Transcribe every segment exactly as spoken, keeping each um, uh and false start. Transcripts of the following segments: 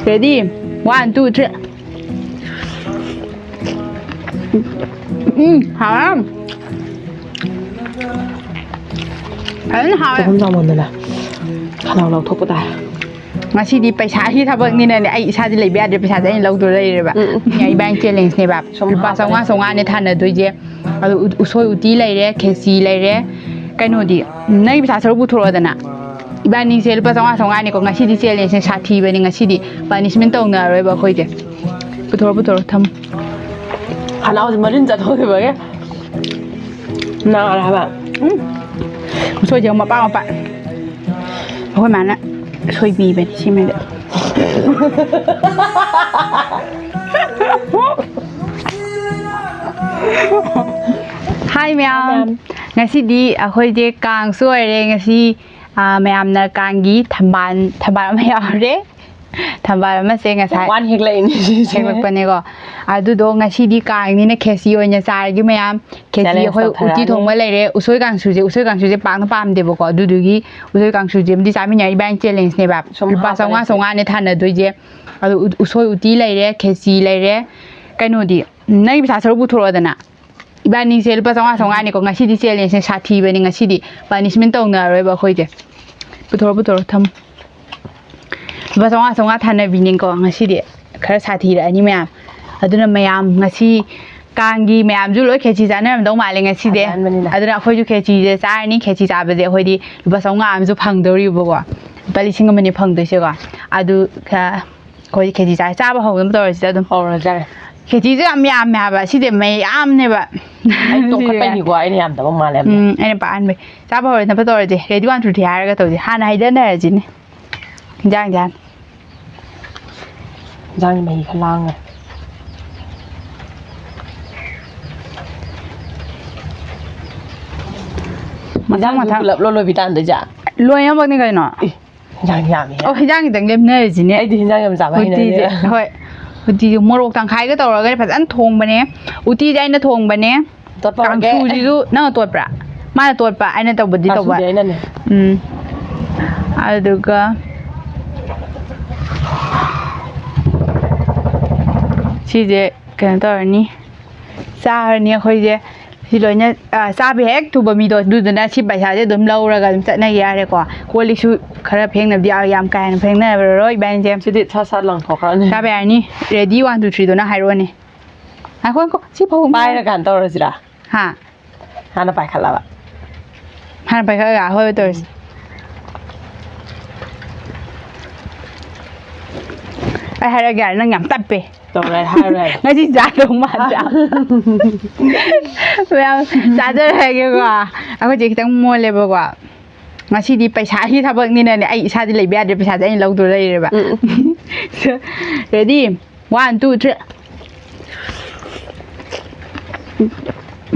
Ready? One, two, three. ꯎꯝ, ꯍꯥꯎꯔꯦ꯫ ꯐꯖꯅ ꯍꯥꯎꯔꯦ꯫ ꯆꯥꯛꯈꯨꯝ ꯆꯥꯎꯃꯟꯗꯅ ꯈꯅꯥꯎ ꯂꯧꯊꯣꯛꯄ ꯇꯥꯔꯦ꯫ ꯉꯁꯤꯗꯤ ꯄꯩꯁꯥꯒꯤ ꯊꯕꯛꯅꯤꯅꯅꯦ, ꯑꯩ ꯏꯁꯥꯗꯤ ꯂꯩꯕ ꯌꯥꯗ꯭ꯔꯦ, ꯄꯩꯁꯥꯁꯦ ꯑꯩꯅ ꯂꯧꯗꯣꯏ ꯂꯩꯔꯦꯕ꯫ ꯎꯝ, ꯎꯝ꯫ ꯏꯕꯥꯅꯤ challengeꯅꯦꯕ꯫ ꯁꯨꯝ ꯂꯨꯄꯥ ꯍꯥꯞꯄꯅꯦ꯫ ꯆꯥꯝꯃꯉꯥ ꯆꯥꯝꯃꯉꯥꯅꯦ ꯊꯥꯅꯗꯣꯏꯁꯦ꯫ ꯑꯗꯨ ꯎ-, ꯎꯁꯣꯏ ꯎꯇꯤ ꯂꯩꯔꯦ, ꯈꯦꯆꯤ ꯂꯩꯔꯦ, ꯀꯩꯅꯣꯗꯤ, ꯅꯪꯒꯤ ꯄꯩꯁꯥ ꯁꯔꯨꯛ ꯄꯨꯊꯣꯔꯛꯑꯣꯗꯅ꯫ ꯏꯕꯥꯅꯤꯁꯦ ꯂꯨꯄꯥ ꯆꯥꯝꯃꯉꯥ ꯆꯥꯝꯃꯉꯥꯅꯤꯀꯣ꯫ ꯉꯁꯤꯗꯤ challengeꯅꯦ, ꯁꯥꯊꯤꯕꯅꯤ ꯉꯁꯤꯗꯤ꯫ Punishment ꯇꯧꯅꯔꯣꯏꯕ ꯑꯩꯈꯣꯏꯁꯦ꯫ ꯄꯨꯊꯣꯔꯣ, ꯄꯨꯊꯣꯔꯣ, ꯊꯝꯃꯣ꯫ ꯈꯅꯥꯎꯁꯦ ꯃꯔꯤꯟ ꯆꯠꯊꯣꯛꯈꯤꯕꯒꯤ ꯅꯥꯔꯦ ꯍꯥꯏꯕ꯫ ꯎꯝ꯫ ꯎꯁꯣꯏꯁꯦ ꯃꯄꯥ ꯃꯄꯥ꯫ ꯑꯩꯈꯣꯏ ꯃꯥꯅ ꯁꯣꯏꯕꯤꯕꯅꯤ ꯁꯤꯃꯗꯤ꯫ Hi ꯃꯌꯥꯝ꯫ ꯃꯌꯥꯝ꯫ ꯉꯁꯤꯗꯤ ꯑꯩꯈꯣꯏꯁꯦ ꯀꯥꯡꯁꯨ ꯑꯣꯏꯔꯦ꯫ ꯉꯁꯤ, ꯑꯥ, ꯃꯌꯥꯝꯅ ꯀꯥꯡꯒꯤ ꯊꯝꯕꯥꯜ, ꯊꯝꯕꯥꯜ ꯑꯃ ꯌꯥꯎꯔꯦ꯫ ꯊꯝꯕꯥꯜ ꯑꯃꯁꯦ ꯉꯁꯥꯏ ꯋꯥꯟ ꯍꯦꯛꯂꯛꯏꯅꯦ ꯁꯤꯁꯦ꯫ ꯍꯦꯛꯂꯛꯄꯅꯦꯀꯣ꯫ ꯑꯗꯨꯗꯣ ꯉꯁꯤꯗꯤ ꯀꯥꯡꯅꯤꯅ ꯈꯦꯆꯤ ꯑꯣꯏꯅ ꯆꯥꯔꯒꯦ ꯃꯌꯥꯝ꯫ ꯈꯦꯆꯤ challenge ꯑꯩꯈꯣꯏ ꯎꯇꯤ ꯇꯧꯊꯔꯛꯑꯅꯤ꯫ ꯊꯣꯡꯕ ꯂꯩꯔꯦ, ꯎꯁꯣꯏ ꯀꯥꯡꯁꯨꯁꯦ, ꯎꯁꯣꯏ ꯀꯥꯡꯁꯨꯁꯦ ꯄꯥꯛꯅ ꯄꯥꯝꯗꯦꯕꯀꯣ꯫ ꯑꯗꯨꯗꯨꯒꯤ ꯎꯁꯣꯏ ꯀꯥꯡꯁꯨꯁꯤꯃꯗꯤ ꯆꯥꯃꯤꯟꯅꯔ ꯏꯕꯥꯅꯤ challengeꯅꯦꯕ꯫ ꯁꯨꯝ ꯂꯨꯄꯥ ꯍꯥꯞꯄꯅꯦ ꯆꯥꯝꯃꯉꯥ ꯁꯤꯗ꯫ ꯆꯥꯝꯃꯉꯥꯅꯦ ꯊꯥꯅꯗꯣꯏꯁꯦ꯫ ꯑꯗꯨ ꯎ-, ꯎꯁꯣꯏ ꯎꯇꯤ ꯂꯩꯔꯦ, ꯈꯦꯆꯤ ꯂꯩꯔꯦ꯫ ꯀꯩꯅꯣꯗꯤ, ꯅꯪꯒꯤ ꯄꯩꯁꯥ ꯁꯔꯨꯛ ꯄꯨꯊꯣꯔꯛꯑꯣꯗꯅ꯫ ꯏꯕꯥꯅꯤꯁꯦ ꯂꯨꯄꯥ ꯆꯥꯝꯃꯉꯥ ꯆꯥꯝꯃꯉꯥꯅꯤꯀꯣ꯫ ꯉꯁꯤꯗꯤ challengeꯁꯦ ꯁꯥꯊꯤꯕꯅꯤ꯫ ꯉꯁꯤꯗꯤ punishment ꯇꯧꯅꯔꯣꯏꯕ ꯑꯩꯈꯣꯏꯁꯦ꯫ ꯄꯨꯊꯣꯔꯣ, ꯄꯨꯊꯣꯔꯣ, ꯊꯝꯃꯣ꯫ ꯂꯨꯄꯥ ꯆꯥꯝꯃꯉꯥ ꯆꯥꯝꯃꯉꯥ ꯊꯥꯅꯕꯤꯅꯤꯀꯣ ꯉꯁꯤꯗꯤ꯫ ꯈꯔ ꯁꯥꯊꯤꯔꯛꯑꯅꯤ ꯃꯌꯥꯝ꯫ ꯑꯗꯨꯅ ꯃꯌꯥꯝ ꯉꯁꯤ ꯀꯥꯡꯒꯤ ꯃꯌꯥꯝꯁꯨ ꯂꯣꯏ ꯈꯦꯆꯤ ꯆꯥꯅꯔꯝꯗꯧ ꯃꯥꯜꯂꯦ ꯉꯁꯤꯗꯤ꯫ ꯆꯥꯅꯔꯝꯃꯅꯤꯅ꯫ ꯑꯗꯨꯅ ꯑꯩꯈꯣꯏꯁꯨ ꯈꯦꯆꯤꯁꯦ ꯆꯥꯔꯅꯤ꯫ ꯈꯦꯆꯤ ꯆꯥꯕꯁꯦ ꯑꯩꯈꯣꯏꯗꯤ ꯂꯨꯄꯥ ꯆꯥꯝꯃꯉꯥ ꯑꯃꯁꯨ ꯐꯪꯗꯧꯔꯤꯕꯀꯣ꯫ ꯂꯨꯄꯥ ꯂꯤꯁꯤꯡ ꯑꯃ ꯑꯅꯤ ꯐꯪꯗꯣꯏꯁꯦꯀꯣ꯫ ꯑꯗꯨ ꯈ-, ꯑꯩꯈꯣꯏ ꯈꯦꯆꯤ ꯆꯥ-, ꯆꯥꯕ ꯍꯧꯅꯕ ꯇꯧꯔꯁꯤꯗ ꯑꯗꯨꯝ꯫ ꯍꯧꯔꯁꯦ ꯌꯥꯔꯦ꯫ ꯈꯦꯆꯤꯁꯨ ꯌꯥꯝ ꯌꯥꯝꯃꯦ ꯍꯥꯏꯕ, ꯁꯤꯗꯤ ꯃꯌꯥꯝꯅꯦꯕ꯫ ꯑꯩ ꯇꯣꯛꯈꯠꯄꯩꯅꯤꯀꯣ, ꯑꯩꯅ ꯌꯥꯝꯗꯕ ꯃꯥꯜꯂꯦ ꯌꯥꯝꯅ꯫ ꯎꯝ, ꯑꯩꯅ ꯄꯥꯍꯟꯕꯩ꯫ ꯆꯥꯕ ꯍꯧꯔꯁꯤ, ꯅꯐꯠ ꯇꯧꯔꯁꯦ꯫ Ready, one, two, three ꯍꯥꯏꯔꯒ ꯇꯧꯁꯦ꯫ ꯍꯥꯟꯅ ꯍꯩꯗꯅꯔꯁꯤꯅꯦ꯫ ꯏꯟꯖꯥꯡꯁꯦ ꯍꯥꯟꯅ꯫ ꯏꯟꯖꯥꯡꯒꯤ ꯃꯍꯤ ꯈꯔ ꯂꯥꯡꯉꯦ꯫ ꯃꯊꯪ, ꯏꯟꯖꯥꯡꯁꯨ ꯃꯊꯪ꯫ ꯄꯨꯂꯞ ꯂꯣ ꯂꯣꯏꯕꯤ ꯇꯥꯟꯗꯣꯏꯁꯦ? ꯂꯣꯏꯅꯃꯛꯅꯤ ꯀꯩꯅꯣ꯫ ꯑꯦ꯫ ꯍꯤꯟꯖꯥꯡ ꯌꯥꯝꯃꯤꯍꯦ꯫ ꯑꯣ, ꯍꯤꯟꯖꯥꯡ ꯈꯤꯇꯪ ꯂꯦꯝꯅꯔꯤꯁꯤꯅꯦ꯫ ꯑꯩꯗꯤ ꯍꯤꯟꯖꯥꯡ ꯌꯥꯝ ꯆꯥꯕ ꯎꯇꯤꯁꯦ, ꯍꯩꯅꯗꯦꯕ꯫ ꯍꯣꯏ꯫ ꯎꯇꯤꯁꯦ ꯃꯣꯔꯣꯛ ꯇꯪꯈꯥꯏꯒ ꯇꯧꯔꯒ ꯐꯖꯅ ꯊꯣꯡꯕꯅꯦ꯫ ꯎꯇꯤꯁꯦ ꯑꯩꯅ ꯊꯣꯡꯕꯅꯦ꯫ ꯇꯣꯠꯄ ꯍꯧꯔꯒꯦ꯫ ꯀꯥꯡꯁꯨꯁꯤꯁꯨ ꯅꯪꯅ ꯇꯣꯠꯄ꯭ꯔꯥ? ꯃꯥꯅ ꯇꯣꯠꯄ, ꯑꯩꯅ ꯇꯧꯕꯗꯤ ꯇꯧꯕ꯫ ꯀꯥꯡꯁꯨꯗꯤ ꯑꯩꯅꯅꯦ꯫ ꯎꯝ꯫ ꯑꯗꯨꯒ ꯁꯤꯁꯦ ꯀꯩꯅꯣ ꯇꯧꯔꯅꯤ, ꯆꯥꯔꯅꯤ ꯑꯩꯈꯣꯏꯁꯦ꯫ ꯁꯤ ꯂꯣꯏꯅ, ꯑ, ꯆꯥꯕ ꯍꯦꯛ ꯊꯨꯕ ꯃꯤꯗꯣ, ꯑꯗꯨꯗꯨꯅ ꯁꯤ ꯄꯩꯁꯥꯁꯦ ꯑꯗꯨꯝ ꯂꯧꯔꯒ ꯑꯗꯨꯝ ꯆꯠꯅꯒꯦ ꯌꯥꯔꯦꯀꯣ꯫ ꯀꯣꯜ ꯂꯤꯛꯁꯨ ꯈꯔ ꯐꯦꯡꯅꯕꯗꯤ ꯌꯥ-, ꯌꯥꯝ ꯀꯥ ꯍꯦꯟꯅ ꯐꯦꯡꯅꯕꯤꯔꯔꯣꯏ ꯏꯕꯥꯅꯤꯁꯦ꯫ ꯁꯤꯗꯤ ꯁꯠ ꯁꯠ ꯂꯪꯊꯣꯛꯈ꯭ꯔꯅꯤ꯫ ꯆꯥꯕ ꯌꯥꯔꯅꯤ꯫ Ready, one, two, three ꯗꯣ ꯅꯪ ꯍꯥꯏꯔꯛꯑꯣꯅꯦ꯫ ꯉꯥꯏꯈꯣ, ꯉꯥꯏꯈꯣ, ꯁꯤ ꯐꯧ ꯄꯥꯏꯔꯀꯥꯟꯗ ꯇꯧꯔꯁꯤꯔꯥ? ꯍꯥ? ꯍꯥꯟꯅ ꯄꯥꯏꯈꯠꯂꯕ? ꯍꯥꯟꯅ ꯄꯥꯏꯈꯠꯂꯒ ꯍꯣꯏ ꯇꯧꯔꯁꯤ꯫ ꯑꯩ ꯍꯥꯏꯔꯛꯑꯒꯦ ꯌꯥꯔꯦ, ꯅꯪ ꯌꯥꯝ ꯇꯞꯄꯦ꯫ ꯇꯧꯔꯦ, ꯍꯥꯏꯔꯣꯏ, ꯍꯥꯏꯔꯣꯏ꯫ ꯉꯁꯤ ꯆꯥꯗꯧ ꯃꯥꯟꯗꯦ꯫ ꯃꯌꯥꯝ ꯆꯥꯖꯔꯒꯦꯀꯣ꯫ ꯑꯩꯈꯣꯏ ꯆꯦ ꯈꯤꯇꯪ ꯃꯣꯜꯂꯦꯕꯀꯣ꯫ ꯉꯁꯤꯗꯤ ꯄꯩꯁꯥꯒꯤ ꯊꯕꯛꯅꯤꯅꯅꯦ, ꯑꯩ ꯏꯁꯥꯗꯤ ꯂꯩꯕ ꯌꯥꯗ꯭ꯔꯦ, ꯄꯩꯁꯥꯁꯦ ꯑꯩꯅ ꯂꯧꯗꯧ ꯂꯩꯔꯦꯕ꯫ ꯎꯝ꯫ Ready? One, two, three.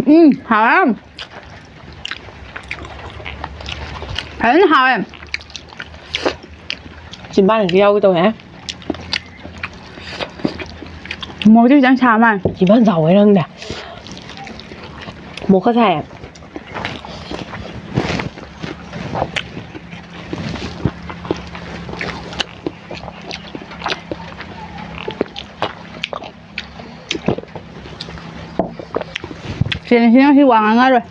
ꯎꯝ, ꯍꯥꯎꯔꯦ꯫ ꯐꯖꯅ ꯍꯥꯎꯋꯦ꯫ ꯆꯤꯝꯕꯥꯟꯁꯤ ꯌꯥꯎꯒꯦ ꯇꯧꯋꯦ꯫ ꯃꯣꯔꯣꯛꯁꯦ ꯈꯤꯇꯪ ꯁꯥ ꯃꯥꯜꯂꯦ꯫ ꯆꯤꯝꯕꯥꯟ ꯆꯥꯎꯕꯩꯔ ꯈꯪꯗꯦ꯫ ꯃꯣꯔꯣꯛ ꯈꯔ ꯁꯥꯏꯌꯦ꯫ ꯁꯦꯟꯁꯤꯅ ꯁꯤ ꯋꯥ ꯉꯥꯡꯉꯔꯣꯏ꯫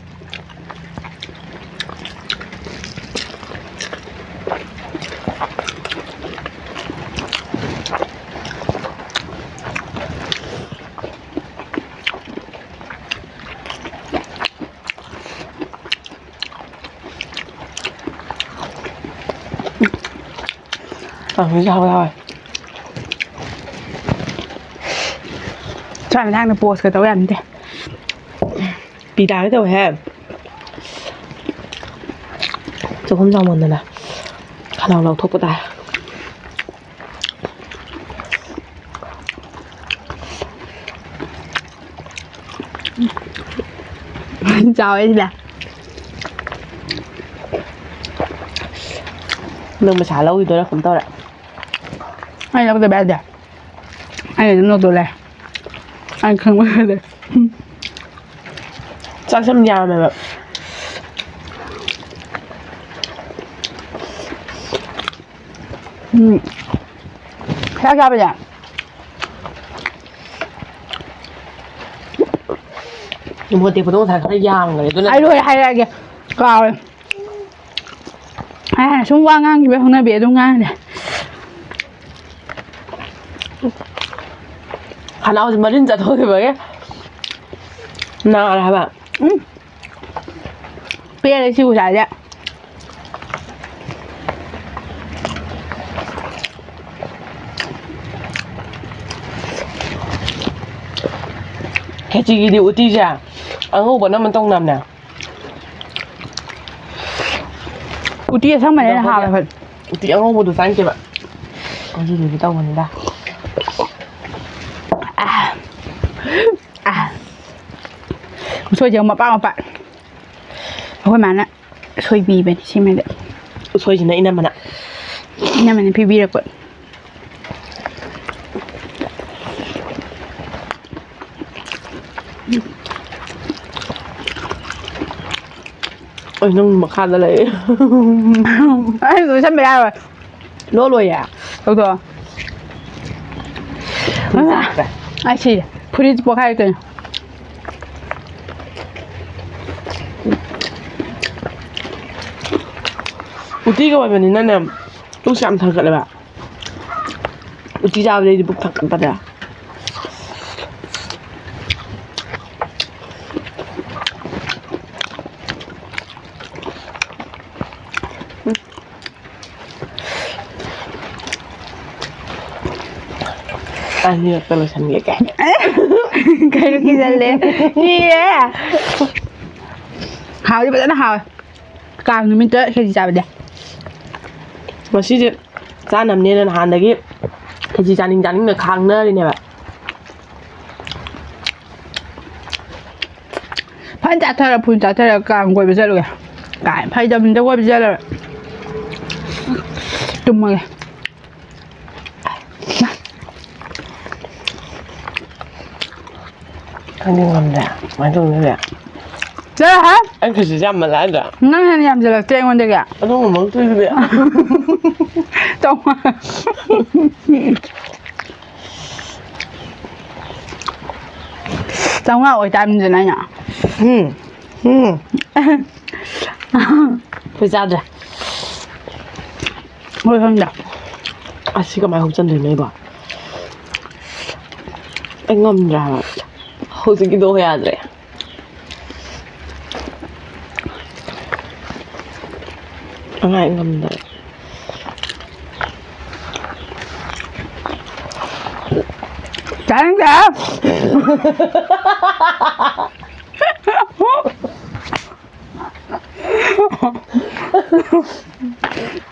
ꯀꯥꯡꯁꯣꯏꯁꯨ ꯍꯥꯎꯋꯦ, ꯍꯥꯎꯋꯦ꯫ ꯆꯥꯛ ꯏꯟꯖꯥꯡꯗ ꯄꯣꯁꯀ ꯇꯧ ꯌꯥꯅꯤꯡꯗꯦ꯫ ꯄꯤ ꯇꯥꯒꯦ ꯇꯧꯋꯦꯍꯦ꯫ ꯆꯥꯛꯈꯨꯝ ꯆꯥꯎꯃꯟꯗꯅ ꯈꯅꯥꯎ ꯂꯥꯎꯊꯣꯛꯄ ꯇꯥꯔꯦ꯫ ꯆꯥꯎꯋꯦ ꯁꯤꯗ꯫ ꯅꯪ ꯄꯩꯁꯥ ꯂꯧꯈꯤꯗꯣꯏꯔꯥ ꯀꯩꯅꯣꯝ ꯇꯧꯔꯦ꯫ ꯑꯩ ꯂꯧꯗꯕ ꯌꯥꯗꯦ꯫ ꯑꯩ ꯑꯗꯨꯝ ꯂꯧꯗꯧ ꯂꯩ꯫ ꯑꯩ ꯈꯪꯕ ꯌꯥꯗꯦ꯫ ꯆꯥꯛꯁꯦ ꯌꯥꯝ ꯌꯥꯝꯃꯦꯕ꯫ ꯎꯝ꯫ ꯆꯥꯛ ꯆꯥꯕꯁꯦ ꯃꯣꯔꯣꯛ ꯑꯇꯦꯛꯄꯗꯣ ꯉꯁꯥꯏ ꯈꯔ ꯌꯥꯝꯈ꯭ꯔꯦ, ꯑꯗꯨꯅ ꯑꯩ ꯂꯣꯏꯔꯦ ꯍꯥꯏꯔꯛꯑꯒꯦ꯫ ꯀꯥꯎꯔꯦ꯫ ꯑꯦ, ꯁꯨꯝ ꯋꯥ ꯉꯥꯡꯈꯤꯕꯩ ꯍꯧꯅꯕꯤ ꯑꯗꯨꯝ ꯉꯥꯡꯉꯦ꯫ ꯈꯅꯥꯎꯁꯦ ꯃꯔꯤꯟ ꯆꯠꯊꯣꯛꯈꯤꯕꯒꯤ ꯅꯥꯔꯦ ꯍꯥꯏꯕ꯫ ꯎꯝ꯫ ꯄꯦꯜꯂꯦ ꯁꯤ ꯈꯨꯆꯥꯁꯦ꯫ ꯈꯦꯆꯤꯒꯤꯗꯤ ꯎꯇꯤꯁꯦ ꯑꯉꯧꯕꯅ ꯑꯃ ꯇꯧꯅꯕꯅꯦ꯫ ꯎꯇꯤ ꯑꯁꯪꯕꯅ ꯍꯦꯟꯅ ꯍꯥꯎꯋꯦ ꯑꯩꯈꯣꯏꯗꯤ꯫ ꯎꯇꯤ ꯑꯉꯧꯕꯗꯣ ꯆꯥꯅꯤꯡꯗꯦꯕ꯫ ꯑꯗꯨꯗꯨꯒꯤ ꯇꯧꯕꯅꯤꯗ꯫ ꯑꯥ꯫ ꯑꯥ꯫ ꯎꯁꯣꯏꯁꯦ ꯃꯄꯥꯛ ꯃꯄꯥꯛ꯫ ꯑꯩꯈꯣꯏ ꯃꯥꯅ ꯁꯣꯏꯕꯤꯕꯅꯤ ꯁꯤꯃꯗꯤ꯫ ꯎꯁꯣꯏꯁꯤꯅ ꯏꯅꯝꯃꯅ꯫ ꯏꯅꯝꯃꯅ ꯄꯤꯕꯤꯔꯛꯄ꯫ ꯑꯩ ꯅꯪ ꯃꯈꯥꯗ ꯂꯩ꯫ ꯑꯩ ꯂꯣꯏꯁꯟꯕ ꯌꯥꯔꯣꯏ꯫ ꯂꯣꯜꯂꯣꯏꯌꯦ꯫ ꯂꯧꯊꯣꯛꯑꯣ꯫ ꯐꯨꯔꯤꯠ ꯆꯥꯛꯈ꯭ꯔꯦ꯫ ꯑꯩ ꯁꯤꯔꯦ꯫ ꯐꯨꯔꯤꯠ ꯄꯣꯛꯈꯥꯏꯔꯛꯇꯣꯏꯅꯦ꯫ ꯎꯇꯤꯒ ꯑꯣꯏꯕꯅꯤꯅꯅꯦ, ꯄꯨꯛꯁꯦ ꯌꯥꯝ ꯊꯟꯒꯠꯂꯦꯕ꯫ ꯎꯇꯤ ꯆꯥꯕꯗꯩꯗꯤ ꯄꯨꯛ ꯊꯟꯒꯠꯄꯅꯦ꯫ ꯑꯅꯤꯔꯛꯇ ꯂꯣꯏꯁꯟꯒꯦ ꯀꯥꯏꯅ꯫ ꯀꯩꯅꯣ ꯀꯤꯖꯜꯂꯦ꯫ ꯁꯤꯔꯦ꯫ ꯍꯥꯎꯗꯤ ꯐꯖꯅ ꯍꯥꯎꯋꯦ꯫ ꯀꯥꯡ ꯅꯨꯃꯤꯠꯇ ꯈꯦꯆꯤ ꯆꯥꯕꯗꯤ꯫ ꯉꯁꯤꯁꯦ ꯆꯥꯅꯕꯅꯦꯅ ꯅꯍꯥꯟꯗꯒꯤ ꯈꯦꯆꯤ ꯆꯥꯅꯤꯡ ꯆꯥꯅꯤꯡꯅ ꯈꯥꯡꯅꯔꯤꯅꯦꯕ꯫ ꯐꯖꯅ ꯆꯥꯊꯔ, ꯐꯨꯜ ꯆꯥꯊꯔ ꯀꯥꯡ ꯀꯣꯏꯕ ꯆꯠꯂꯨꯒꯦ꯫ ꯀꯥꯏ, ꯐꯩꯗꯝꯗ ꯀꯣꯏꯕ ꯆꯠꯂꯨꯔ꯫ ꯇꯨꯝꯃꯒꯦ꯫ ꯈꯪꯗꯦ, ꯉꯝꯗꯦ꯫ ꯀꯃꯥꯏꯅ ꯇꯧꯗꯣꯏꯅꯣ? ꯆꯠꯂꯣ ꯍꯥ? ꯑꯩ ꯈꯦꯆꯤꯁꯦ ꯌꯥꯝꯃꯜꯂꯦ ꯍꯥꯏꯗ꯭ꯔꯥ? ꯅꯪ ꯍꯦꯟꯅ ꯌꯥꯝꯁꯤꯜꯂꯛꯇꯦ ꯑꯩꯉꯣꯟꯗꯒꯤ꯫ ꯑꯗꯨ ꯉꯝꯃꯛꯇꯣꯏꯗꯨꯗꯤ꯫ ꯇꯧ꯫ ꯆꯥꯝꯃꯉꯥ ꯑꯣꯏꯇꯥꯔꯅꯤꯗꯅ ꯑꯩꯅ꯫ ꯎꯝ꯫ ꯎꯝ꯫ ꯑꯩꯈꯣꯏ ꯆꯥꯗ꯭ꯔꯦ꯫ ꯍꯣꯏ, ꯈꯪꯗꯦ꯫ ꯑꯁꯤ ꯀꯃꯥꯏꯅ ꯍꯧꯖꯤꯟꯗꯣꯏꯅꯣ ꯑꯩꯕꯣ? ꯑꯩ ꯉꯝꯗ꯭ꯔꯦ ꯍꯥꯏꯕ꯫ ꯍꯧꯖꯤꯛꯀꯤꯗꯣ ꯌꯥꯗ꯭ꯔꯦ꯫ ꯑꯉꯥꯏ ꯉꯝꯗ꯭ꯔꯦ꯫ ꯇꯥꯅꯤꯡꯗꯦ꯫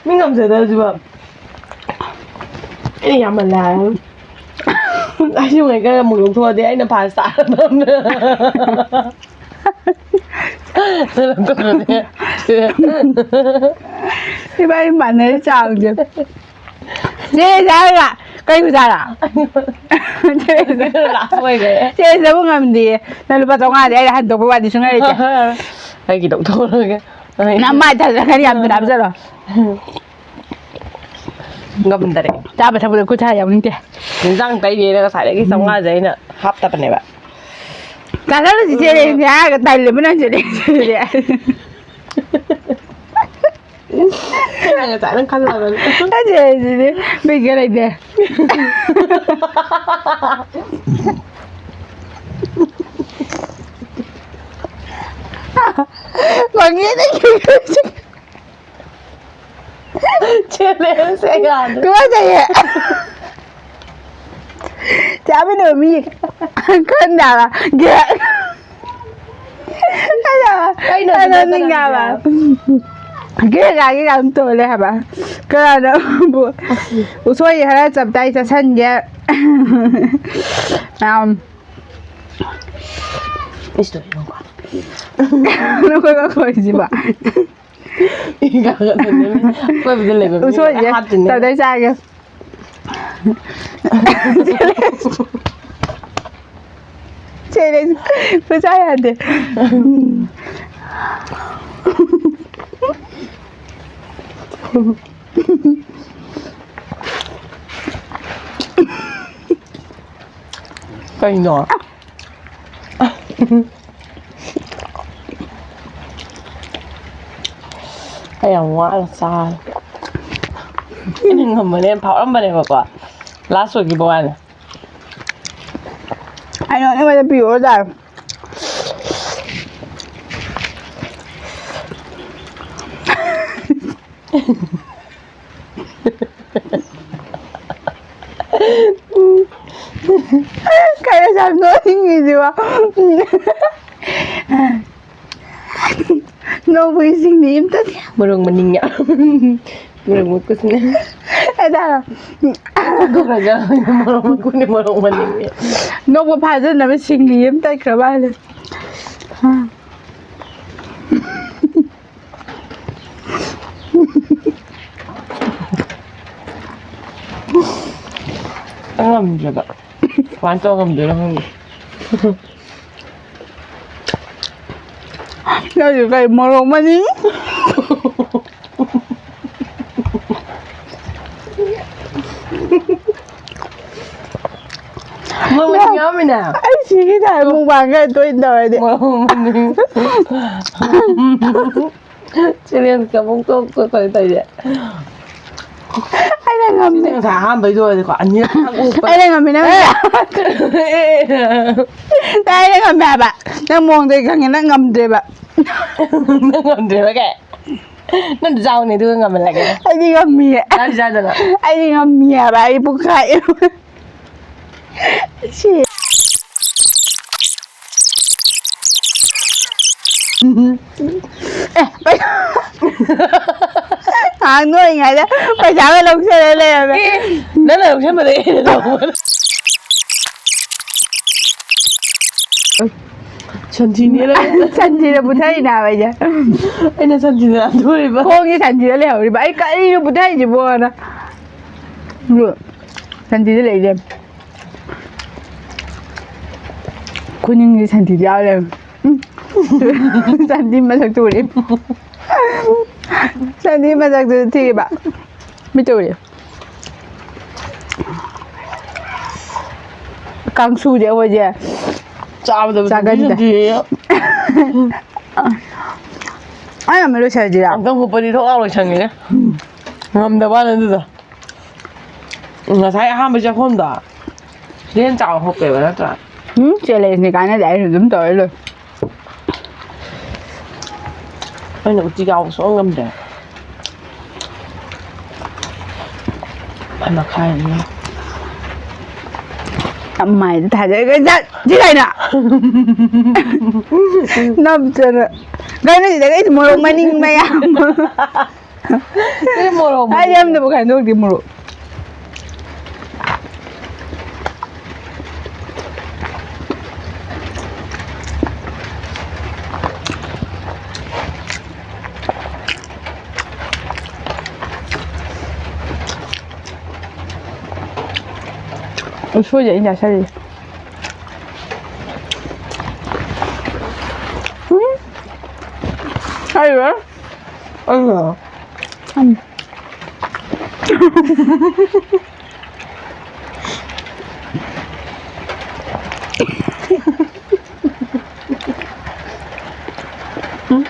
ꯃꯤ ꯉꯝꯖꯗꯕꯁꯤꯕꯣ꯫ ꯑꯩꯅ ꯌꯥꯝꯃꯜꯂꯦ ꯍꯥꯏꯕ꯫ ꯑꯩꯁꯨ ꯉꯥꯏꯀ ꯑꯃꯨꯛ ꯂꯧꯊꯣꯛꯑꯗꯤ ꯑꯩꯅ ꯐꯥꯔꯁ ꯇꯥꯔꯗꯕꯅꯦ꯫ ꯏꯕꯥꯅꯤ ꯃꯥꯟꯅꯔꯤ ꯆꯥꯡꯁꯦ꯫ ꯆꯦ ꯍꯥꯏꯔꯒ ꯀꯩ ꯃꯆꯥꯔꯥ? ꯂꯥꯁ ꯑꯣꯏꯈ꯭ꯔꯦ꯫ ꯆꯦ ꯆꯕ ꯉꯝꯗꯤꯌꯦ꯫ ꯅꯪ ꯂꯨꯄꯥ ꯆꯥꯝꯃꯉꯥꯗꯤ ꯑꯩꯅ ꯍꯟꯗꯣꯛꯄ ꯋꯥꯗꯤ ꯁꯨꯡꯂꯩ ꯂꯩꯇꯦ꯫ ꯑꯩꯒꯤ ꯂꯧꯊꯣꯛꯑꯒꯦ꯫ ꯅꯪ ꯃꯥꯏ ꯊꯥꯖꯔꯛꯀꯅꯤ, ꯌꯥꯝ ꯊꯨꯅ ꯍꯥꯞꯆꯜꯂꯣ꯫ ꯉꯝꯗꯔꯦ꯫ ꯆꯥꯕ ꯊꯛꯄꯗ ꯈꯨꯠ ꯊꯥ ꯌꯥꯎꯅꯤꯡꯗꯦ꯫ ꯏꯟꯖꯥꯡ ꯇꯩꯒꯦꯅ ꯉꯁꯥꯏꯗꯒꯤ ꯆꯥꯝꯃꯉꯥꯁꯦ ꯑꯩꯅ ꯍꯥꯞꯇꯕꯅꯦꯕ꯫ ꯆꯥꯁꯜꯂꯁꯤ ꯆꯦ ꯔꯦꯟꯁꯤ ꯍꯥꯏꯔꯒ ꯇꯜꯂꯦꯕ ꯅꯪꯁꯤꯗꯤ꯫ ꯑꯩꯅ ꯉꯁꯥꯏꯅ ꯈꯜꯂꯕꯅꯦ꯫ ꯑꯩꯁꯦ ꯍꯧꯖꯤꯛꯇꯤ ꯕꯤꯠꯀ ꯂꯩꯇꯦ꯫ ꯃꯪꯒꯦꯗ ꯆꯦꯜꯂꯦ, ꯁꯦ ꯌꯥꯗ꯭ꯔꯦ꯫ ꯇꯨꯀꯠꯆꯩꯌꯦ꯫ ꯆꯥꯃꯤꯟꯅꯕ ꯃꯤ ꯈꯟꯗꯕ꯫ ꯒꯦ-, ꯑꯗꯣ, ꯀꯩꯅꯣ ꯑꯗꯣ ꯑꯗꯨ ꯅꯠꯇꯅ ꯅꯤꯡꯉꯥꯕ꯫ ꯒꯦꯒꯥꯒꯤ ꯌꯥꯝ ꯇꯣꯜꯂꯦ ꯍꯥꯏꯕ꯫ ꯀꯅꯥꯅꯣ? ꯎꯁꯣꯏ ꯈꯔ ꯆꯞꯇꯥꯏ ꯆꯥꯁꯟꯒꯦ꯫ ꯌꯥꯝ ꯏꯁ, ꯇꯧꯔꯤꯅꯣꯀꯣ꯫ ꯅꯈꯣꯏ ꯃꯈꯣꯏꯁꯤꯕ꯫ ꯑꯀꯣꯏꯕꯗ ꯂꯩꯕ ꯃꯤ ꯎꯁꯣꯏꯁꯦ ꯂꯣꯏꯅ ꯍꯥꯠꯇꯣꯏꯅꯦ꯫ ꯇꯧꯗꯩ ꯆꯥꯒꯦ꯫ ꯆꯦꯂꯦꯟꯖ ꯈꯨꯠꯁꯥ ꯌꯥꯗꯦ꯫ ꯀꯩꯅꯣ? ꯑꯩ ꯌꯥꯝ ꯋꯥꯅ ꯆꯥꯔꯦ꯫ ꯑꯩꯅ ꯉꯝꯕꯅꯦ ꯐꯥꯎꯔꯝꯕꯅꯦꯕꯀꯣ, ꯂꯥꯁ ꯑꯣꯏꯈꯤꯕ ꯋꯥꯅꯦ꯫ ꯑꯩ ꯅꯉꯣꯟꯗ ꯄꯤꯔꯛꯑꯣ ꯇꯥꯔꯦ꯫ ꯀꯩꯅꯣ ꯌꯥꯝ ꯅꯣꯛꯅꯤꯡꯉꯤꯁꯤꯕꯣ? ꯅꯣꯛꯄꯒꯤ ꯁꯤꯡꯂꯤ ꯑꯝꯇ ꯃꯣꯔꯣꯛ ꯃꯅꯤꯡ ꯌꯥꯎ-, ꯃꯣꯔꯣꯛ ꯃꯀꯨꯁꯤꯅ꯫ ꯑꯗ ꯃꯣꯔꯣꯛ ꯃꯀꯨꯅꯤ, ꯃꯣꯔꯣꯛ ꯃꯅꯤꯡꯅꯤ꯫ ꯅꯣꯛꯄ ꯐꯥꯖꯅꯕ ꯁꯤꯡꯂꯤ ꯑꯃ ꯇꯠꯈ꯭ꯔ ꯃꯥꯜꯂꯦ꯫ ꯉꯝꯗ꯭ꯔꯦꯕ꯫ ꯀꯃꯥꯏꯅ ꯇꯧꯔ ꯉꯝꯗꯣꯏꯅꯣ ꯈꯪꯗꯦ꯫ ꯅꯪꯁꯨ ꯀꯩ ꯃꯣꯔꯣꯛ ꯃꯅꯤꯡ? ꯃꯣꯔꯣꯛ ꯃꯅꯤꯡ ꯌꯥꯎꯔꯝꯃꯤꯅꯦ꯫ ꯑꯩ ꯁꯤꯒꯦ ꯇꯧꯔꯦ, ꯃꯨꯛꯕꯥꯡꯒ ꯇꯣꯏꯅ ꯇꯧꯔꯗꯤ꯫ ꯃꯣꯔꯣꯛ ꯃꯅꯤꯡ꯫ ꯆꯦꯂꯦꯟꯖꯀ ꯑꯃꯨꯛ ꯇꯣꯛ ꯇꯣꯛ ꯇꯧꯔꯦ ꯇꯧꯔꯤꯁꯦ꯫ ꯑꯩꯅ ꯉꯝꯃꯦ꯫ ꯁꯤꯅ ꯉꯁꯥꯏ ꯑꯍꯥꯟꯕꯩꯗꯣ ꯑꯣꯏꯔꯗꯤꯀꯣ, ꯑꯅꯤꯔꯛ ꯊꯛ ꯑꯣꯛꯄ꯫ ꯑꯩꯅ ꯉꯝꯃꯦ, ꯅꯪ ꯑꯦ! ꯑꯦ! ꯑꯩꯅ ꯉꯝꯃꯦ ꯍꯥꯏꯕ꯫ ꯅꯪ ꯃꯑꯣꯡꯗꯣ ꯑꯩ ꯈꯪꯉꯦ, ꯅꯪ ꯉꯝꯗ꯭ꯔꯦꯕ꯫ ꯅꯪ ꯉꯝꯗ꯭ꯔꯦꯕ ꯀꯩ? ꯅꯪ ꯆꯥꯎꯅꯦ, ꯑꯗꯨꯒ ꯉꯝꯍꯜꯂꯒꯦ꯫ ꯑꯩꯗꯤ ꯉꯝꯃꯤꯌꯦ꯫ ꯆꯥꯁꯤ ꯆꯥꯗꯅ꯫ ꯑꯩꯗꯤ ꯉꯝꯃꯤ ꯍꯥꯏꯕ, ꯑꯩ ꯄꯨꯡꯈꯥꯏ꯫ ꯁꯤ꯫ ꯑꯦ, ꯄꯩꯁꯥ꯫ ꯉꯥꯏꯍꯥꯛ ꯅꯣꯛꯏꯉꯩꯗ ꯄꯩꯁꯥꯒ ꯂꯧꯁꯜꯂ ꯂꯩꯔꯝꯃꯦ꯫ ꯑꯦ, ꯅꯪꯅ ꯂꯧꯁꯟꯕꯗ ꯑꯩꯅ ꯂꯧꯕ꯫ ꯁꯟꯊꯤꯅꯦꯅ꯫ ꯁꯟꯊꯤꯗ ꯄꯨꯊꯔꯤꯅꯦ ꯍꯥꯏꯕ ꯑꯩꯁꯦ꯫ ꯑꯩꯅ ꯁꯟꯊꯤꯗ ꯅꯥꯟꯊꯣꯛꯏꯕ꯫ ꯈꯣꯡꯁꯦ ꯁꯟꯊꯤꯗ ꯂꯩꯍꯧꯔꯤꯕ꯫ ꯑꯩ ꯀꯔꯤꯅꯣ ꯄꯨꯊꯔꯤꯁꯤꯕꯣꯅ꯫ ꯁꯟꯊꯤꯗ ꯂꯩ ꯂꯩꯔꯝꯃꯦ꯫ ꯈꯨꯅꯤꯡꯁꯦ ꯁꯟꯊꯤꯗ ꯌꯥꯎ ꯂꯩꯔꯝꯃꯦ꯫ ꯎꯝ꯫ ꯁꯟꯊꯤ ꯃꯁꯛꯇꯨ ꯎꯔꯦ꯫ ꯁꯟꯊꯤ ꯃꯁꯛꯇꯨ ꯊꯤꯕ꯫ ꯃꯤꯠꯇ ꯎꯔꯦ꯫ ꯀꯥꯡꯁꯨꯁꯦ ꯑꯩꯈꯣꯏꯁꯦ ꯆꯥꯕꯗ ꯆꯥꯒꯟꯗꯦ꯫ ꯅꯠꯇꯦꯌꯦ꯫ ꯑꯩ ꯉꯝꯃꯦ, ꯂꯣꯏꯁꯤꯜꯂꯁꯤꯔꯥ? ꯑꯝꯇꯪ ꯍꯨꯞꯄꯗꯤ ꯊꯣꯛ ꯂꯥꯎ ꯂꯣꯏꯁꯟꯒꯦꯅꯦ꯫ ꯉꯝꯗꯕ ꯋꯥꯅꯤ ꯑꯗꯨꯗꯣ꯫ ꯉꯁꯥꯏ ꯑꯍꯥꯟꯕ ꯆꯥꯛꯈꯨꯝꯗꯣ ꯂꯦꯟ ꯆꯥꯕ ꯍꯨꯞꯄꯦꯕ ꯅꯠꯇ꯭ꯔꯥ? ꯎꯝ, ꯆꯦꯂꯦꯟꯖꯅꯤ ꯀꯥꯟꯅꯗꯦ, ꯑꯩꯁꯨ ꯑꯗꯨꯝ ꯇꯧꯔ ꯂꯣꯏ꯫ ꯑꯩꯅ ꯎꯇꯤ ꯆꯥꯕ ꯁꯨꯡꯉꯝ ꯉꯝꯗꯦ꯫ ꯃꯈꯥꯏ ꯑꯃ꯫ ꯃꯥꯏꯗ ꯊꯥꯖꯔꯒ ꯆꯠ-, ꯁꯤ ꯀꯥꯏꯅ꯫ ꯅꯞꯇꯅ꯫ ꯀꯩꯅꯣ ꯁꯤꯗ ꯑꯩꯗꯤ ꯃꯣꯔꯣꯛ ꯃꯅꯤꯡ ꯃꯌꯥꯝ꯫ ꯁꯤ ꯃꯣꯔꯣꯛ ꯍꯥꯏꯗꯤ ꯃꯅꯤꯡ꯫ ꯌꯥꯝꯗꯕ ꯈꯥꯏꯗꯣꯛꯇꯦ ꯃꯣꯔꯣꯛ꯫ ꯎꯁꯣꯏꯁꯦ ꯑꯩꯅ ꯆꯥꯁꯜꯂꯤ꯫ ꯎꯝ꯫ ꯍꯥꯏꯔꯤꯕ? ꯑꯩꯅ꯫ ꯎꯝ꯫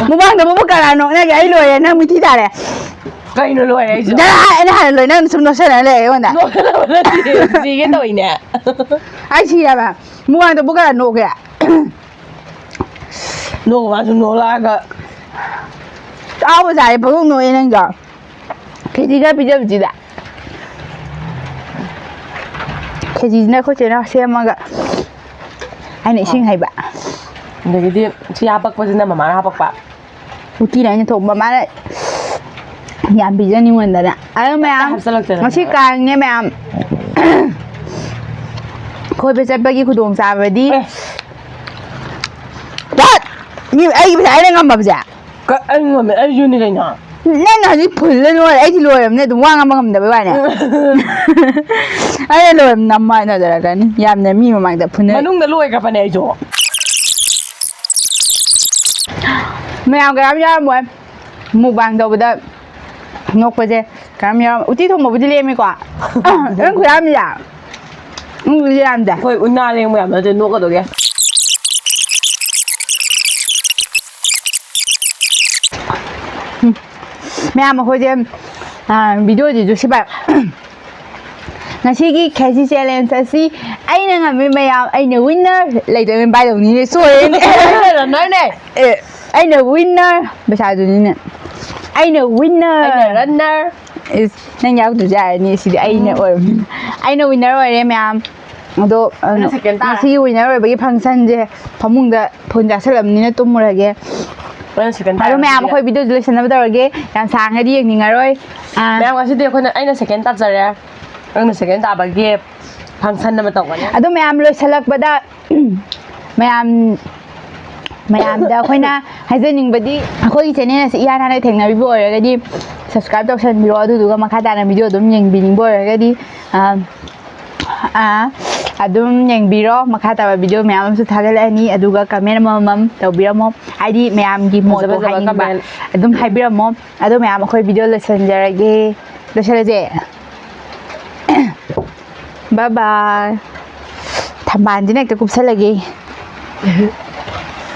ꯃꯃꯥꯡꯗ ꯃꯕꯨꯛ ꯀꯅꯥ ꯅꯣꯛꯅꯒꯦ? ꯑꯩ ꯂꯣꯏꯔꯦ, ꯅꯪ ꯃꯤꯊꯤ ꯇꯥꯔꯦ꯫ ꯀꯩꯅꯣ ꯂꯣꯏꯔꯦ ꯑꯩꯁꯨ? ꯅꯪ ꯍꯥꯏ-, ꯑꯩꯅ ꯍꯥꯟꯅ ꯂꯣꯏ, ꯅꯪ ꯁꯨꯝ ꯅꯣꯛꯁꯟꯅ ꯂꯩꯔꯦ ꯑꯩꯉꯣꯟꯗ꯫ ꯅꯣꯛꯀꯗꯕ ꯅꯠꯇꯦ, ꯁꯤꯒꯦ ꯇꯧꯏꯅꯦ꯫ ꯑꯩ ꯁꯤꯔꯕ? ꯃꯃꯥꯡꯗ ꯃꯕꯨꯛ ꯀꯅꯥ ꯅꯣꯛꯀꯦ? ꯅꯣꯛ ꯃꯥꯁꯨ ꯅꯣꯛꯂꯛꯑꯒ꯫ ꯑꯍꯥꯎꯕ ꯆꯥꯔꯦ, ꯄꯪꯅꯣꯛ ꯅꯣꯛꯑꯦ ꯅꯪꯗꯣ꯫ ꯈꯦꯆꯤ ꯈꯔ ꯄꯤꯖꯕꯁꯤꯗ꯫ ꯈꯦꯆꯤꯁꯤꯅ ꯑꯩꯈꯣꯏ ꯆꯦꯅ ꯁꯦꯝꯃꯒ ꯑꯩꯅ ꯏꯁꯤꯡ ꯍꯩꯕ꯫ ꯑꯗꯒꯤꯗꯤ ꯁꯤ ꯍꯥꯄꯛꯄꯁꯤꯅ ꯃꯃꯥꯅ ꯍꯥꯄꯛꯄ꯫ ꯎꯇꯤꯅ ꯑꯩꯅ ꯊꯣꯡꯕ, ꯃꯥꯅ ꯌꯥꯝ ꯄꯤꯖꯅꯤꯡꯃꯟꯗꯅ꯫ ꯑꯗꯣ ꯃꯌꯥꯝ, ꯍꯥꯞꯆꯜꯂꯛꯇꯅ꯫ ꯉꯁꯤ ꯀꯥꯡꯅꯦ ꯃꯌꯥꯝ꯫ ꯀꯣꯏꯕ ꯆꯠꯄꯒꯤ ꯈꯨꯗꯣꯡꯆꯥꯕꯗꯤ꯫ ꯑꯦ꯫ ꯇꯠ! ꯃꯤ ꯑꯩꯒꯤ ꯄꯩꯁꯥ ꯑꯩꯅ ꯉꯝꯃꯕꯁꯦ? ꯀ-, ꯑꯩ ꯉꯝꯃꯦ, ꯑꯩꯁꯨꯅꯤ ꯀꯩꯅꯣ꯫ ꯅꯪꯅ ꯍꯧꯖꯤꯛ ꯐꯨꯜꯂ ꯂꯣꯏꯔꯦ, ꯑꯩꯗꯤ ꯂꯣꯏꯔꯕꯅꯦ ꯑꯗꯨꯝ ꯋꯥ ꯉꯥꯡꯕ ꯉꯝꯗꯕꯩ ꯋꯥꯅꯦ꯫ ꯑꯩꯅ ꯂꯣꯏꯔꯕ ꯅꯝꯃ ꯍꯥꯏꯅꯖꯔꯛꯀꯅꯤ ꯌꯥꯝꯅ ꯃꯤ ꯃꯃꯥꯡꯗ ꯐꯨꯅ꯫ ꯃꯅꯨꯡꯗ ꯂꯣꯏꯈ꯭ꯔꯕꯅꯦ ꯑꯩꯁꯨ꯫ ꯃꯌꯥꯝ ꯀꯌꯥꯝ ꯌꯥꯎꯔꯝꯃꯣꯏ ꯃꯨꯛꯕꯥꯡ ꯇꯧꯕꯗ ꯅꯣꯛꯄꯁꯦ꯫ ꯀꯌꯥꯝ ꯌꯥꯎꯔꯝ ꯎꯇꯤ ꯊꯣꯡꯕꯕꯨꯗꯤ ꯂꯦꯝꯃꯤꯀꯣ꯫ ꯅꯪ ꯈꯨꯌꯥꯝꯁꯦ꯫ ꯎꯝ ꯌꯥꯝꯗꯦ꯫ ꯑꯩꯈꯣꯏ ꯎꯅꯥ ꯂꯦꯡꯕ ꯌꯥꯝ ꯅꯠꯇꯦ ꯅꯣꯛꯀꯗꯧꯒꯦ꯫ ꯃꯌꯥꯝ ꯑꯩꯈꯣꯏꯁꯦ ꯚꯤꯗꯤꯑꯣꯁꯤꯁꯨ ꯁꯤꯕꯥ꯫ ꯉꯁꯤꯒꯤ ꯈꯦꯁꯤ ꯆꯦꯂꯦꯟꯖ ꯑꯁꯤ ꯑꯩꯅ ꯉꯝꯃꯤ ꯃꯌꯥꯝ ꯑꯩꯅ ꯋꯤꯟꯅꯔ ꯂꯩꯗꯣꯏꯅꯤ ꯕꯥꯏꯗꯧꯅꯤꯅꯦ ꯁꯣꯏꯔꯦꯅꯦ꯫ ꯔꯟꯅꯔꯅꯦ꯫ ꯑꯦ ꯑꯩꯅ ꯋꯤꯟꯅꯔ ꯄꯩꯁꯥꯗꯨꯅꯤꯅꯦ꯫ ꯑꯩꯅ ꯋꯤꯟꯅꯔ꯫ ꯑꯩꯅ ꯔꯟꯅꯔ꯫ ꯏꯁ ꯅꯪ ꯌꯥꯎꯗ꯭ꯔꯁꯨ ꯌꯥꯔꯅꯤ ꯁꯤꯗꯤ ꯑꯩꯅ ꯑꯣꯏꯔꯕꯅꯤꯅ꯫ ꯑꯩꯅ ꯋꯤꯟꯅꯔ ꯑꯣꯏꯔꯦ ꯃꯌꯥꯝ꯫ ꯑꯗꯣ ꯑꯩꯅ second ꯇꯥꯔꯦ꯫ ꯉꯁꯤꯒꯤ ꯋꯤꯟꯅꯔ ꯑꯣꯏꯕꯒꯤ ꯐꯪꯁꯟꯁꯦ ꯐꯃꯨꯡꯗ ꯐꯣꯟ ꯆꯥꯁꯜꯂꯕꯅꯤꯅ ꯇꯨꯝꯃꯨꯔꯒꯦ꯫ ꯑꯩꯅ second ꯑꯗꯣ ꯃꯌꯥꯝ ꯇꯥꯔꯦ꯫ ꯑꯩꯈꯣꯏ ꯚꯤꯗꯤꯑꯣꯁꯦ ꯂꯣꯏꯁꯟꯅꯕ ꯇꯧꯔꯒꯦ꯫ ꯌꯥꯝ ꯁꯥꯡꯉꯗꯤ ꯌꯦꯡꯅꯤꯡꯉꯔꯣꯏ꯫ ꯑꯥ, ꯃꯌꯥꯝ ꯉꯁꯤꯗꯤ ꯑꯩꯈꯣꯏꯅ ꯑꯩꯅ second ꯇꯥꯖꯔꯦ꯫ ꯅꯪꯅ second ꯇꯥꯕꯒꯤ function ꯑꯃ ꯇꯧꯒꯅꯤ꯫ ꯑꯗꯣ ꯃꯌꯥꯝ ꯂꯣꯏꯁꯜꯂꯛꯄꯗ ꯃꯌꯥꯝ ꯃꯌꯥꯝꯗ ꯑꯩꯈꯣꯏꯅ ꯍꯥꯏꯖꯅꯤꯡꯕꯗꯤ ꯑꯩꯈꯣꯏꯒꯤ ꯆꯦꯅꯦꯜ ꯑꯁꯤ ꯏꯍꯥꯟ ꯍꯥꯟꯅ ꯊꯦꯡꯅꯕꯤꯕ ꯑꯣꯏꯔꯒꯗꯤ subscribe ꯇꯧꯁꯟꯕꯤꯔꯣ꯫ ꯑꯗꯨꯗꯨꯒ ꯃꯈꯥ ꯇꯥꯅ ꯚꯤꯗꯤꯑꯣ ꯑꯗꯨꯝ ꯌꯦꯡꯕꯤꯅꯤꯡꯕ ꯑꯣꯏꯔꯒꯗꯤ ꯑꯥ, ꯑꯥ, ꯑꯗꯨꯝ ꯌꯦꯡꯕꯤꯔꯣ꯫ ꯃꯈꯥ ꯇꯥꯕ ꯚꯤꯗꯤꯑꯣ ꯃꯌꯥꯝ ꯑꯃꯁꯨ ꯊꯥꯒꯠꯂꯛꯑꯅꯤ꯫ ꯑꯗꯨꯒ comment ꯑꯃꯃꯝ ꯇꯧꯕꯤꯔꯝꯃꯣ꯫ ꯍꯥꯏꯗꯤ ꯃꯌꯥꯝꯒꯤ ꯃꯣꯠꯇꯣ ꯐꯖ ꯐꯖꯕ ꯍꯥꯏꯅꯤꯡꯕ comment꯫ ꯑꯗꯨꯝ ꯍꯥꯏꯕꯤꯔꯝꯃꯣ꯫ ꯑꯗꯣ ꯃꯌꯥꯝ ꯑꯩꯈꯣꯏ ꯚꯤꯗꯤꯑꯣ ꯂꯣꯏꯁꯤꯟꯖꯔꯒꯦ꯫ ꯂꯣꯏꯁꯤꯜꯂꯁꯦ꯫ Bye bye꯫ ꯊꯝꯕꯥꯜꯁꯤꯅ ꯍꯦꯛꯇ ꯀꯨꯞꯁꯜꯂꯒꯦ꯫